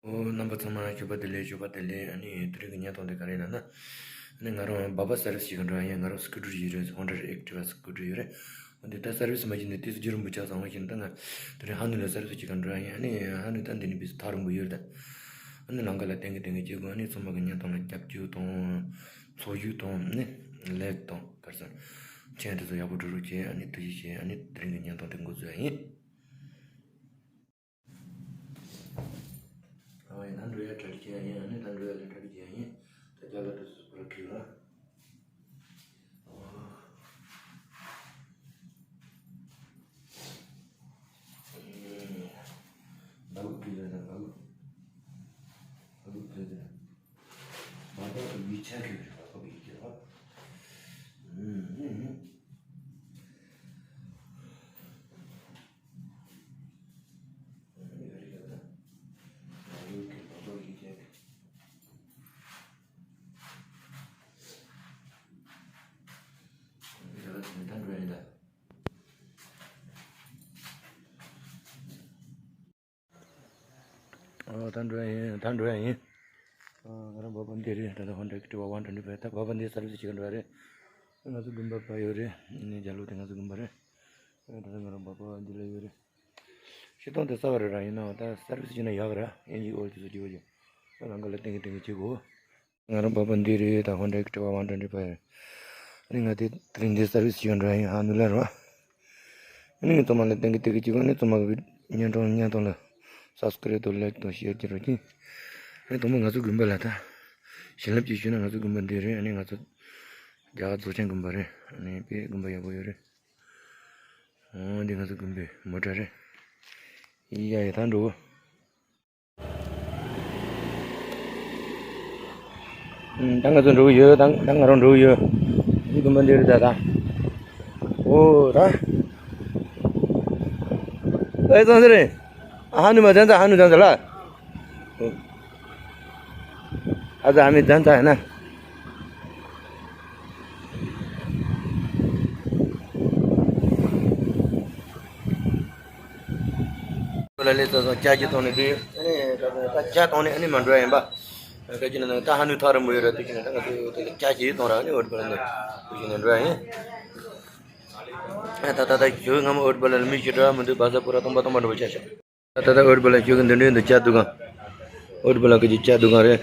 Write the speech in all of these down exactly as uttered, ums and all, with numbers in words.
ཨོ། རྣམ་པ་ཚང་མ་ཞོགས་པ་བདེ་ལེགས། ཞོགས་པ་བདེ་ལེགས། ཨ་ནི་དེ་རིང་གི་བརྙན་ཐུང་དེ་ག་རེ་ཡིན་ལབ་ན། ཨ་ནི་ང་རང་སྦག་སྦག་སར་བི་སི་བྱེད་ག་འགྲོ་ཡ་ཡིན། ང་རང་སི་ཀུ་ཊར་ཡོད་རེད། ཧོན་ཌ་ཨེག་ཊི་ཝ་སི་ཀུ་ཊར་ཡོད་རེད། འོ་འདི་ད་སར་བི་སི་མ་བྱས་ནས་དུས་ཚོད་རྒྱུན་རིང་པོ་ཆགས་སོང་བ་བཞིན། ད་ང་དེ་རིང་ཧ་ནུ་ལ་སར་བི་སི་བྱེད་ག་འགྲོ་ཡ་ཡིན། ཨ་ནི་ཧ་ནུ་ད་འདི་ནས་ཕར་ཚུར་ཐག་རིང་པོ་ཡོད་རེད་ད། ཨ་ནི་ལམ་ཁ་ལ་བསྟན་གི་བསྟན་གི་བྱེད་དགོས། ཨ་ནི་ཚང་མ་གི་བརྙན་ཐུང་ལ་རྒྱབ་སྐྱོར་དང་ཚོགས་ཞུགས་དང་ནི་ལའིཀ་དང་ག་རེ་ཟེར་མཆན་དེ་ཚོ་ཡག་པོ་འགྲོ་རོགས་བྱེད། ཨ་ནི་ཐུགས་རྗེ་ཆེ། ཨ་ནི་དེ་རིང་གི་བརྙན་ཐུང་དེ་འགོ་འཛུགས་ཡ་ཡིན། ཨ་ཡིན་ན་འགྲོ་ཡ་གྲ་སྒྲིག་བྱེད་ཡ་ཡིན། ཨ་ནི་ད་འགྲོ་ཡ་ལ་གྲ་སྒྲིག་བྱེད་ཡ་ཡིན། ད་རྒྱ་ལ་འགྲོ་སོང་བར་ཁྱེར་ལ། ལ་ལུག་ཕུལ་ལ་ལ་ལུག་ལ་ལུག་ཕུལ་ལ། མ་འདྲ་བའི་ཆ་གི་རེད་པ། ཁོ་གི་ཁྱེར་བ། ཨུམ། ཨུམ། ཨུམ། ཨོ། ད་འགྲོ་ཡ་ཡིན། ད་འགྲོ་ཡ་ཡིན། ཨ། ང་རང་སྦག་སྦག་འདི་རེད། ད་ལྟ་ཧོན་ཌ་ཨེག་ཊི་ཝ་ཝན་ཊུ་ཝེན་ཊི་ཕའིབ། ད་སྦག་སྦག་འདི་སར་བི་སི་བྱེད་ག་འགྲོ་ཡ་རེད། ང་ཚོ་དགོན་པ་ཕར་ཡོད་རེད། ཨ་ནི་རྒྱབ་ལོགས་དེ་ང་ཚོ་དགོན་པ་རེད། ཨ། ད་ལྟ་ང་རང་སྦག་སྦག་འདི་ལ་ཡོད་རེད། སྤྱིར་བཏང་དེ་གསར་པ་རེད་ར། ཡིན་ནའང་ད་སར་བི་སི་བྱས་ན་ཡག་གི་ར། ཨེན་ཇི་ཨོ་ཡེལ་དེ་ཚོ་རྒྱག་གི་ཡོད། ད་ལམ་ཁ་ལ་བསྟན་གི་བསྟན་གི་བྱེད་དགོས། ང་རང་སྦག་སྦག་འདི་རེད། ད་ཧོན་ཌ་ཨེག་ཊི་ཝ་ཝན་ཊུ་ཝེན་ཊི་ཕའིབ་རེད། ཨ་ནི་ང་དེ་དེ་རིང་འདི་སར་བི་སི་བྱེད་ག་འགྲོ་ཡ་ཡིན། ཧ་ནུ་ལ་རེད་པ། ཨ་ནི་ཚང་མ་ལ་བསྟན་གི་བསྟན་གི་བྱེད་དགོས། ཨ་ནི་ཚང་མ་གི་བརྙན་ཐུང་བརྙན་ཐུང་ལ་སབ་སི་ཀ་རེབ་དང་ལའིཀ་དང་ཤེར་བྱེད་རོགས་གྱིས། ཨ་ནི་དང་པོ་ང་ཚོ་དགོན་པ་ལ་ད་བྱིན་རླབས་ཅིག་ཞུས་ན། ང་ཚོ་དགོན་པ་འདི་རེད། ཨ་ནི་ང་ཚོ་རྒྱ་གར་རྫོགས་ཆེན་དགོན་པ་རེད། ཨ་ནི་དཔེ་དགོན་པ་ཡག་པོ་ཡོད་རེད། ཨོ། འདི་ང་ཚོ་དགོན་པའི་མོ་ཊ་རེད། ཡ་ཡ། ད་འགྲོ། ཨུམ། ད་ང་ཚོ་འགྲོ་གི་ཡོད། ད་ད་ང་རང་འགྲོ་གི་ཡོད། འདི་དགོན་པ་འདི་རེད་ད། ད། ཨོ། ད། ཨེ། ཙང་ཟེར་རེད། ཧ་ནུ་མ་ཙང་ཙང་། ཧ་ནུ་ཙང་ཙང་ལ། ཨ་ཙང་ཨ་མི་ཙང་ཙང་ཡིན་ན། ལ་ལས་ཙང་ཙང་ཇ་ཅིག་བཏུང་ནས་དེ། ཨ་ནི་ད་ད་ཇ་བཏུང་ནས་ཨ་ནི་མར་འགྲོ་ཡ་ཡིན་པ། ད་ཅི་ན་ད་ཧ་ནུ་ཐག་རིང་པོ་ཡོད་ར། དེ་ཅི་ན་ད་ང་ཚོ་དེ་ལ་ཇ་ཅིག་བཏུང་ར། ཨ་ནི་ཨོ་ཊོ་པ་ལ་འགྲོ། དེ་ཅི་ན་འགྲོ་ཡ་ཡིན། ཨ། ད་ད་ད་ཞོགས་སྔ་མོ་ཨོ་ཊོ་པ་ལ་མི་ཞིག་འགྲོ་ཡ་མི་འདུག། བ་ས་པུ་ར་སྟོང་པ་སྟོང་པ་འགྲོ་བ་ཆ་ཤག། ད་ད་ད་ཨོ་ཊོ་པ་ལ་ཞོགས་ཀྱི་འདི་འདྲའི་འདི་ཇ་འདུག་ག། ཨོ་ཊོ་པ་ལ་གི་ཇ་འདུག་ག་རེད།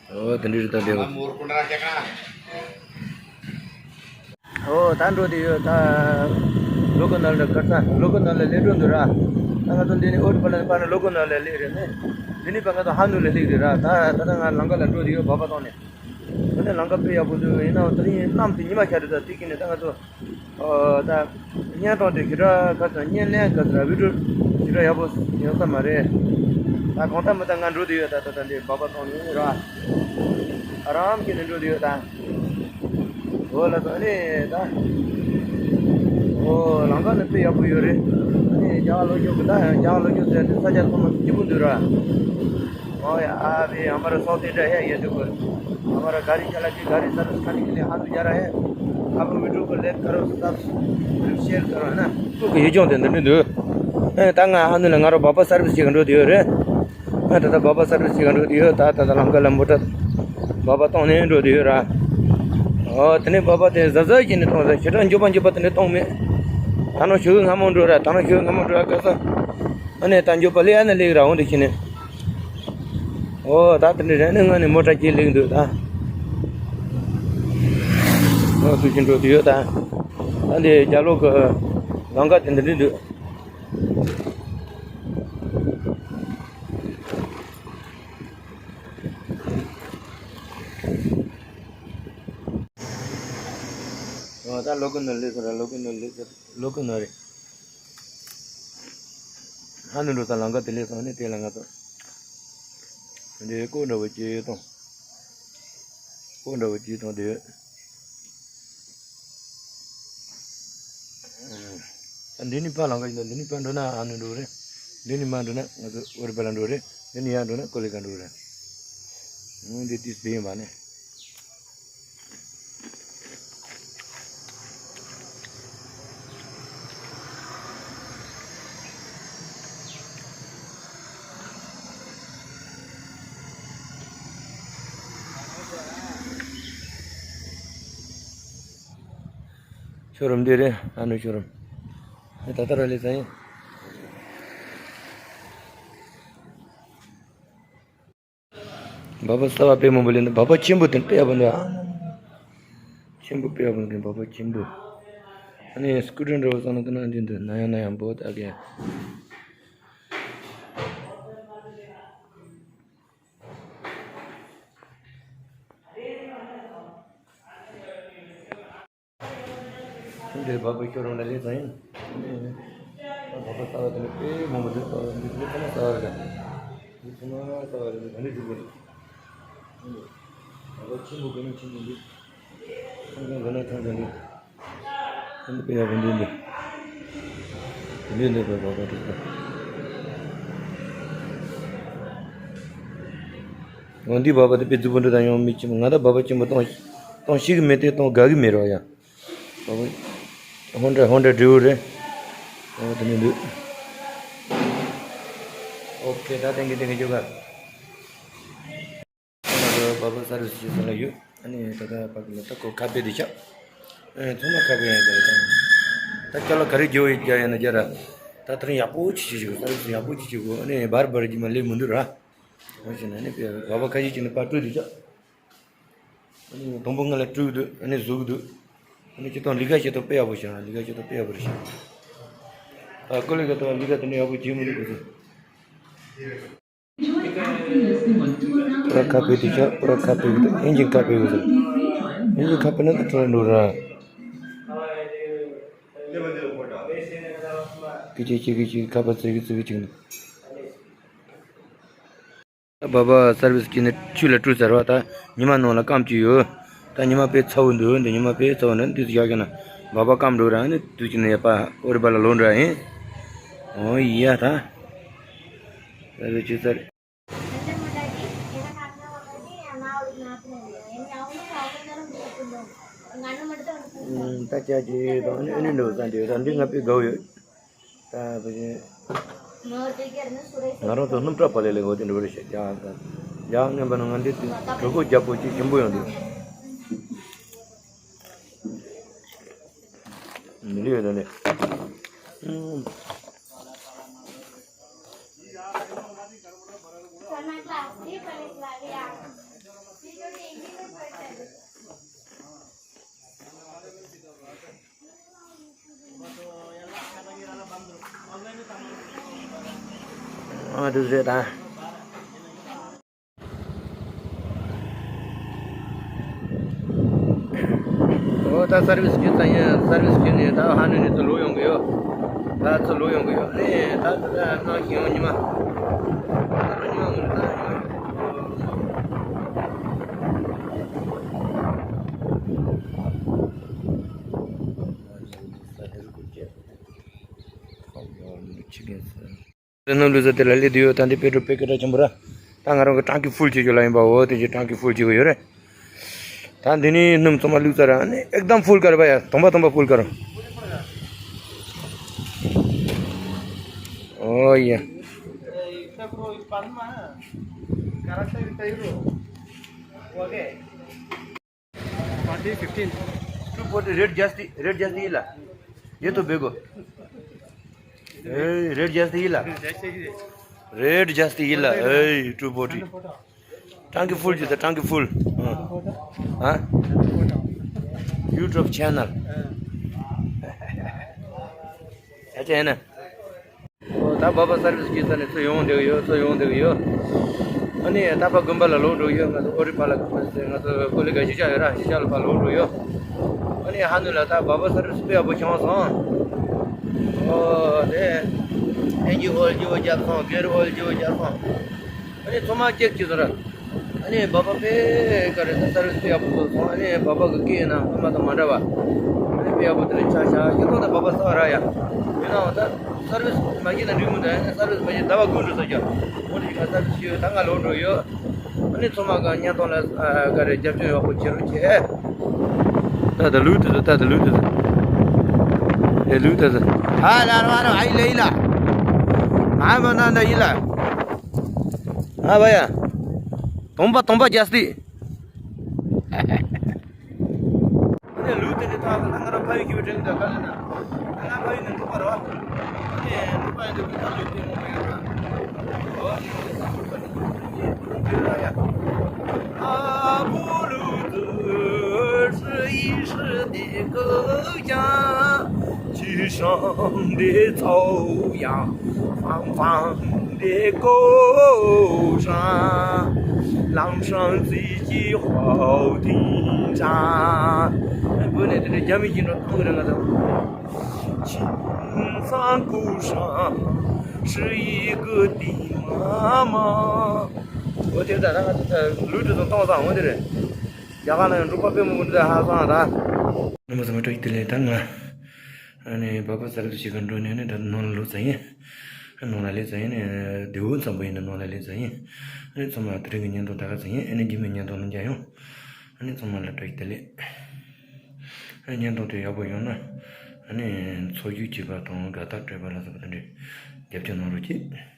ཨོ། དེ་འདྲའི་རེད། ད་འདི། ཨོ། ད་འགྲོ་དེ་ཡོད། ད་ལོ་ཀོ་ནང་ལ་གར་ས་ལོ་ཀོ་ནང་ལ་སླེབས་འགྲོ་འདུག་ར། ད་ང་ཚོ་འདི་ནས་ཨོ་ཊོ་པ་ལ་ཕར་ནས་ལོ་ཀོ་ནང་ལ་སླེབས་རེད་ནི། འདི་ནས་ཕར་ང་ཚོ་ཧ་ནུ་ལ་སླེབས་རེད་ར། ད་ད་ལྟ་ང་ལམ་ཁ་ལ་འགྲོ་དེ་ཡོད། སྦག་སྦག་བཏང་ནས། ཨ་ནི་ལམ་ཁ་དཔེ་ཡག་པོ་འདུག། ཡིན་ནའང་དེ་རིང་གནམ་དེ་ཉི་མ་ཤར་འདུག། ད་དེ་གི་ནས་ད་ང་ཚོ། ཨོ། ད་བརྙན་ཐུང་དེ་ཞེ་དྲག་ག་ཚོད་བརྙན་ལེན་ག་ཚོད་ར། བི་ཌི་ཡོ་ཞེ་དྲག་ཡག་པོ་ཡོང་ས་མ་རེད། ད་གང་ལྟར་མི་ལྟར་ང་འགྲོ་དེ་ཡོད། ད་ད་ད་འདི་སྦག་སྦག་བཏང་ནས་ར། ཨ་རམ་གྱིས་ནས་འགྲོ་དེ་ཡོད་ད། ཨོ་ལགས་སོ། ཨ་ནི་ད། ཨོ། ལམ་ཁ་ནི་དཔེ་ཡག་པོ་ཡོད་རེད། ཨ་ནི་རྒྱ་གར་ལོ་ཞོག་གི། ད་རྒྱ་གར་ལོ་ཞོག་ཟེར་དེ་ས་ཆ་ཚང་མ་སྐྱིད་པོ་འདུག་ར། ཨོ་ཡ། ཨ་ཕི། ཧ་མ་ར་སའུ་ཐི་ཨིན་ཌི་ཡ་ཧེ། ཡེ་དེ་ཁོ། ཧ་མ་ར་ག་རི་ཅ་ལ་ཏི། ག་རི་སར་བི་སི་ཁར་ནེ་ཀེ་ལི་ཡེ་ཧ་ནུ་ཇ་ར་ཧེ། ཨ་ཕི། བི་ཌི་ཡོ་ཀོ་ལའིཀ་ཀ་རོ། སབ་སི་ཀ་རའིབ་ཤེར་ཀ་རོ་ན། ཁོ་གི་ཡུལ་ལྗོངས་དེ་འདི་འདྲ་འདུག། ཨེ། ད་ང་ཧ་ནུ་ལ་ང་རང་སྦག་སྦག་སར་བི་སི་བྱེད་ག་འགྲོ་དེ་ཡོད་རེད། ཨ། ད་ལྟ་སྦག་སྦག་སར་བི་སི་བྱེད་ག་འགྲོ་དེ་ཡོད། ད་ད་ལྟ་ལམ་ཁ་ལ་མོ་ཊ་སྦག་སྦག་བཏང་ནས་འགྲོ་དེ་ཡོད་ར། ཨོ། དེ་ནས་སྦག་སྦག་དེ་གཟབ་གཟབ་བྱས་ནས་བཏང་ཟེར། ཞེ་དྲག་མགྱོགས་པ་མགྱོགས་པ་དེ་འདྲ་བཏང་མེད། ད་ནང་ཞོགས་སྔ་མོ་འགྲོ་ར། ད་ནང་ཞོགས་སྔ་མོ་འགྲོ་ར། ག་ས། ཨ་ནི་ད་མགྱོགས་པ་སླེབས་ཡ་ན་སླེབས་ར། འོང་དེ་ཕྱིན་ནས། ཨོ། ད་དེ་འདྲ་རེད། ཨ་ནི་སྔ་ནས་མོ་ཊ་ཁྱེར་སླེབས་འདུག་ད། ཨོ། ཐུགས་རྗེ་འགྲོ་དུས་ཡོད་ད། ད་འདི་རྒྱབ་ལོགས་ཀྱི་ལམ་ཁ་དེ་འདི་འདྲ་འདུག། ཨོ། ད་ལོ་ཀོ་ནང་སླེབས་སོང་ར། ལོ་ཀོ་ནང་སླེབས་སོང་། ལོ་ཀོ་ནང་རེད། ཧ་ནུ་འགྲོ་ས་ལམ་ཁ་དེ་སླེབས་སོང་། ཨ་ནི་དེ་ལ་ང་ཚོ་འདི་ཀོ་འདྲ་བོ་ཅིག་བཏང་། ཀོ་འདྲ་བོ་ཅིག་བཏང་དེ། ཨ། འདི་ནས་ཕར་ལམ་ཁ་ཡིན་ན། འདི་ནས་ཕར་འགྲོ་ན་ཧ་ནུ་འགྲོ་རེད། འདི་ནས་མར་འགྲོ་ན་ང་ཚོ་ཨོ་རི་པ་ལ་འགྲོ་རེད། འདི་ནས་ཡར་འགྲོ་ན་ཀོ་ལི་གྷལ་འགྲོ་རེད། འོ། འདི་ཏིས་བེ་ཡིན་པ་ནི། ཤོ་རུམ་འདི་རེད། ཨ་ནུ་ཤོ་རུམ། ཨེ་ད་ལྟ་ར་ལས་ཙང་ཡིན། བ་བ་གསར་པ་དཔེ་མང་པོ་ལེན་འདུག་བ་བ་ཆེན་པོ་དེ་དཔེ་ཡག་པོ་འདུག་ཨ་ཆེན་པོ་དཔེ་ཡག་པོ་འདུག་བ་བ་ཆེན་པོ། ཨ་ནི་སྐུ་དྲིན་འགྲོ་བ་ཙང་ན་ད་ན་འདི་འདུག་ན་ཡང་ན་ཡང་འབོ་ད་གེ། ཁྱིམ་དེར་བབས་པའི་ཁྱོད་རང་ལ་ལས་ཙང་ཡིན། ད་བབས་པ་ལྟ་བ་དེ་ནི་དཔེ་མང་པོ་འདུག་ད་འདི་ཚོ་ཚང་མ་ལྟ་བ་རེད། འདི་ཚང་མ་ལྟ་བ་རེད། ད་ནི་འགྲིག་པོ་འདུག་བབས་པ་ཆེན་པོ་དགོས་ན་ཆེན་པོ་འདུག་ཆུང་ཆུང་དགོས་ན་ཆུང་ཆུང་འདུག་ཁྱིམ་དེ་དཔེ་ཡག་པོ་འདུག་འདི། འདི་འདི་བབས་པ་འགྲིག་པོ། འོ་འདི་བབས་པ་དེ་དཔེ་རྫིག་པོ་འདུག་ད་ཡང་མི་ཆེན་པོ་ང་ད་བབས་པ་ཆེན་པོ་གཏོང་གཏོང་ཤེས་གི་མེད་དེ་གཏོང་དགའ་གི་མེད་རོགས་ཡ། ཧོན་ཌ་ཧོན་ཌ་འབྲས་བུ་རེད། ཨོ་དེ་ནས་འདུག་ཨོ་ཁེ་ད་ཏན་གི་ཏན་གི་རྒྱུ་ག་བ་བ་སར་བི་སི་ཅི་ཟེར་ལ་ཡོད། ཨ་ནི་ད་ལྟ་ཕ་གི་ལ་ད་ཁོ་ཁ་པེ་དེ་ཆགས། ཨེ་ཚང་མ་ཁ་པེ་ཡང་རྒྱག་ད་ད་སྐྱ་ལ་ག་རེ་རྒྱུ་ཡི་རྒྱ་ཡ་ན་རྒྱ་ར། ད་ཐ་རིང་ཡག་པོ་ཅི་ཅི་ཞིག་སར་བི་སི་ཡག་པོ་ཅི་ཅི་གོ་ཨ་ནི་བར་བར་གྱི་མ་ལས་མི་འདུག་ར། ཨོ་ཞེ་ན་ནི་བ་བ་ཁ་ཅིག་ཅིག་ནི་པར་སྤྲོད་དེ་ཆགས། ཨ་ནི་དང་པོ་ང་ལ་སྤྲུག་འདུག་ཨ་ནི་ཟུག་འདུག་ཨ་ནི་ཁྱེད་ཚོ་ལི་ཁ་ཁྱེད་ཚོ་དཔེ་ཡག་པོ་བྱུང་། ལི་ཁ་ཁྱེད་ཚོ་དཔེ་ཡག་པོ་རེད་ཤག་ཨ་ཀོ་ལི་ཁ་ཚོ་ལི་ཁ་དེ་ནས་ཡག་པོ་བྱེད་མི་འདུག་ཁོ་ཚོ། པུ་ར་ཁ་པེ་དེ་ཆགས། པུ་ར་ཁ་པེ་གི་འདུག་ཨིན་ཇིན་ཁ་པེ་གི་འདུག་ཨིན་ཇིན་ཁ་པེ་ན་ད་ཁྲོ་འགྲོ་ར། ཀི་ཅི་ཅི་ཀི་ཅི་ཁ་པ་ཙི་གི་ཙི་གི་ཅིག་འདུག་བ་བ་སར་བི་སི་བྱས་ནས་ཆུ་ལ་བཀྲུས་ཚར་བ། ད་ཉི་མ་ནང་ལ་སྐམ་གྱི་ཡོད། ད་ཉི་མ་དཔེ་ཚ་བོ་འདུག་འདི་ཉི་མ་དཔེ་ཚ་བོ་འདུག་འདི་ཚོ་བཞག་ཤོག་ན་བ་བ་སྐམ་འགྲོ་ར་ནི་དུས་ཀྱི་ནས་ཡ་པ་ཨོ་རི་པ་ལ་ལོག་འགྲོ་ཡ་ཡིན། ཨོ་ཡ་ད། སར་བི་སི་བྱས་ཚར། ད་ཅག་ཅིག་དང་ཨ་ནི་འགྲོ་ས་འདི་ད་འདི་ང་དཔེ་དགའ་བོ་ཡོད། ད་བུ་ཆེན། ང་རང་ཚོ་སྣུམ་ཁྲག་པ་ལས་ལས་འོ་དེ་འགྲོ་རེ་བྱེད་ཀྱང་ཡང་ངན་པ་ན་ང་འདི་གྲོད་ཁོག་རྒྱགས་པོ་ཅིག་ཞིམ་པོ་ཡོང་འདུག་མི་ལུས་ཡོད་ད་ནི། ཨ་འདུག་རེད་ད། ཨོ་ད་སར་བི་སི་བྱས་ཚར་ཡིན། སར་བི་སི་བྱས་ནས་ད་ཧ་ནུ་ནས་ཚུར་ལོག་ཡོང་གི་ཡོད། ད་ཚུར་ལོག་ཡོང་གི་ཡོད་ནས་ད་ད་ད་ནང་བཞིན་ཡོང་ཉི་མ། ད་ཉི་མ་ངོ་ད་ཉི་མ། སྣུམ་བླུགས་ས་དེ་ལ་སླེབས་དུས་ཡོད། ད་འདི་པེ་ཏྲོ་པེ་ཀེ་ཊ་ཆེན་པོ་ར། ད་ང་རང་གི་ཊང་ཀི་ཕུལ་བྱེད་རྒྱུ་ལ་ཡིན་པའོ། དེ་བཞིན་ཊང་ཀི་ཕུལ་བྱེད་དགོས་ཡོད་རེད། ད་འདི་ནི་སྣུམ་ཚང་མ་བླུགས་ཚར་ར། ཨ་ནི་ཨེག་དམ་ཕུལ་ཀར་བ་ཡ། དང་པ་དང་པ་ཕུལ་ཀར། ཨོ་ཡ། ཕོར་ཊི་ཕིཕ་ཊིན། ཊུ་ཕོར་ཊི། རེཊ་ཇཱསྟི་རེཊ་ཇཱསྟི་ཡིན་ལ། ཡེ་ཐོ་བེ་གོ། ཨེ་རེཊ་ཇཱསྟི་ཡིན་ལ། རེཊ་ཇཱསྟི་ཡིན་ལ། ཨེ་ཊུ་ཕོར་ཊི། ཊང་ཀི་ཕུལ་བྱས་ད། ཊང་ཀི་ཕུལ། ཨ། ཡུ་ཊུབ་ཆེ་ནལ། ཨ་ཅེ་ན། ད་བ་བ་སར་བི་སི་བྱས་ཚར་ནས་ཚུར་ཡོང་བསྡད་ཀྱི་ཡོད། ཚུར་ཡོང་བསྡད་ཀྱི་ཡོད། ཨ་ནི་ད་ཕར་དགོན་པ་ལ་ལོག་འགྲོ་གི་ཡོད། ང་ཚོ་ཨོ་རི་པ་ལ་དགོན་པ་ཟེར། ང་ཚོ་ཀོ་ལི་ག་གཞིས་ཆགས་ཡོད་ར། གཞིས་ཆགས་ལ་ཕར་ལོག་འགྲོ་གི་ཡོད། ཨ་ནི་ཧ་ནུ་ལ་ད་བ་བ་སར་བི་སི་དཔེ་ཡག་པོ་བྱུང་སོང་། ཨོ་དེ་ཨེན་ཇི་ཨོལ་ཇི་བོ་བརྒྱབ་སོང་། གེར་ཨོལ་ཇི་བོ་བརྒྱབ་སོང་། ཨ་ནི་ཚང་མ་ཅེག་བྱས་སོང་ར། ཨ་ནི་བ་བ་དཔེ་ག་རེ་ད་སར་བི་སི་དཔེ་ཡག་པོ་བཟོས་སོང་། ཨ་ནི་བ་བ་གི་སྐད་ཡིན་ན་སྔོན་མ་དང་མ་འདྲ་བ། ཨ་ནི་དཔེ་ཡག་པོ་དེ་ལས་ཆགས་ཤག་སྤྱིར་བཏང་ད་བ་བ་གསར་པ་རག་ཡ། ཡིན་ནའང་ད་སར་བི་སི་མ་བྱས་ན་འགྲིག་མི་འདུག་ཨ་ནི་སར་བི་སི་མ་བྱས་ཟླ་བ་དགུ་འགྲོ་ས་ཀྱང་འོ་དེ་ཞིག་ང་སར་བི་སི་བྱས་ཡོད། ད་ང་ལོག་འགྲོ་ཡོད། ཨ་ནི་ཚང་མ་གང་བརྙན་ཐུང་ལ་ཨ་ག་རེ་རྒྱབ་སྐྱོར་ཡག་པོ་བྱེད་རོགས་བྱེད། ད་ད་ལུག་དེ་ཚོ། ད་ད་ལུག་དེ་ཚོ། དེ་ལུག་དེ་ཚོ། ཧ་ལ་ར་བ་ར་ཨ་ཡི་ལ་ཡི་ལ། ཨ་མ་ན་ད་ཡི་ལ། ཨ་བ་ཡ། དོམ་པ་དོམ་པ་རྒྱ་སྟེ། ཨ་ནི་ལུག་དེ་ནི་ད་ ང་རང་ཕ་ཡུལ་གྱི་དྲན་གྱི་འདུག་ག་ལ་ན། ང་ཕ་ཡུལ་ནས་འབྲུག་པ་རེད་བ། ཨ་ནི་འབྲུག་པ་ཡིན་དུས་ད་ལོ་དེ་མོ་མ་ཡོང་ན། འོ་དེ་ལ་ཡ། ཨ་བུ་ལུ་ཙི་ཧྲི་ཡི་ཧྲི་དེ་ཀོ་ཞང་། ཆི་ཧྲང་དེ་ཚའོ་ཡང་། ཧྥང་ཧྥང་དེ་ཀོ་ཧྲང་། ལང་ཧྲང་ཙི་ཅི་ཧོ་ཐིང་ཧྲང་། བོད་ནས་དེ་འདྲའི་རྒྱ་མི་ཡིན་འགྲོ་ཐུག་རེད་ང་ཚོ། ཆིང་ཚང་ཀུ་ཧྲང་ཧྲི་ཡི་ཀུ་ཏི་མ་མ། འོ་དེ་ད་ང་ཚོ་ལུས་དེ་ཚོ་གཏོང་བཟང་འོ་དེ་རེད། རྒྱ་གར་ནང་འབྲུག་པ་དཔེ་མང་པོ་འདུག་ཧ་སང་ར། རྣམ་པ་ཚང་མ་བཀྲ་ཤིས་བདེ་ལེགས། ད་ང་ཨ་ནི་བ་ཕ་ས་ར་དུ་ཞིག་ག་འགྲོ་ནས་ནི་ད་ནང་ལ་ལོག་ཚར་ཡིན། ནང་ལ་སླེབས་ཚར་ཡིན་ནི་བདེ་བོ་འཚམ་པོ་ཡིན་ན་ནང་ལ་སླེབས་ཚར་ཡིན། ཨ་ནི་ཚང་མ་དེ་རིང་གི་བརྙན་ཐུང་ད་ག་ཚར་ཡིན། ཨ་ནི་རྗེས་མའི་བརྙན་ཐུང་ལ་མཇལ་ཡོང་། ཨ་ནི་ཚང་མ་ལ་བཀྲ་ཤིས་བདེ་ལེགས། ཨ་ནི་བརྙན་ཐུང་དེ་ཡག་པོ་ཡོང་ན་ཨ་ནི་ཚོགས་ཞུགས་བྱེད་པ་དང་དགའ་རྟགས་སྤྲད་པ་ལ་སོགས་པ་དེ་འདྲའི་རྒྱབ་སྐྱོར་གནང་རོགས་གྱིས།